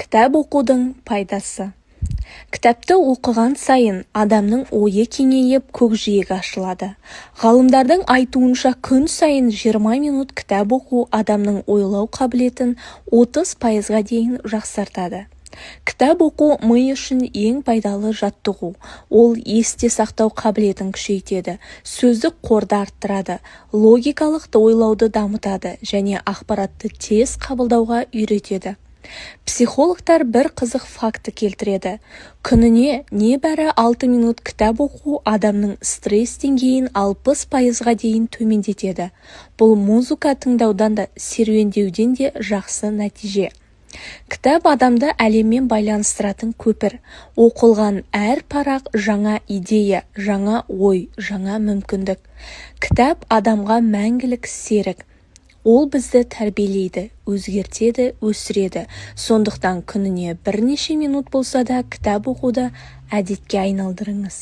Кітап оқудың пайдасы. Кітапты оқыған сайын адамның ойы кеңейіп, көкжиегі ашылады. Ғалымдардың айтуынша, күн сайын 20 минут кітап оқу адамның ойлау қабілетін 30%-ға дейін жақсартады. Кітап оқу ми үшін ең пайдалы жаттығу. Ол есте сақтау қабілетін күшейтеді, сөздік қорды арттырады, логикалық ойлауды дамытады және ақпаратты тез қабылдауға үйретеді. Психологтар бір қызық факті келтіреді: күніне небәрі 6 минут кітап оқу адамның стресс деңгейін 60%-ға дейін төмендетеді. Бұл музыка тыңдаудан да, серуендеуден де жақсы нәтиже. Кітап адамды әлеммен байланыстыратын көпір. Оқылған әр парақ жаңа идея, жаңа ой, жаңа мүмкіндік. Кітап адамға мәңгілік серік. Ол бізді тәрбиелейді, өзгертеді, өсіреді. Сондықтан күніне бірнеше минут болса да кітап оқуды әдетке айналдырыңыз.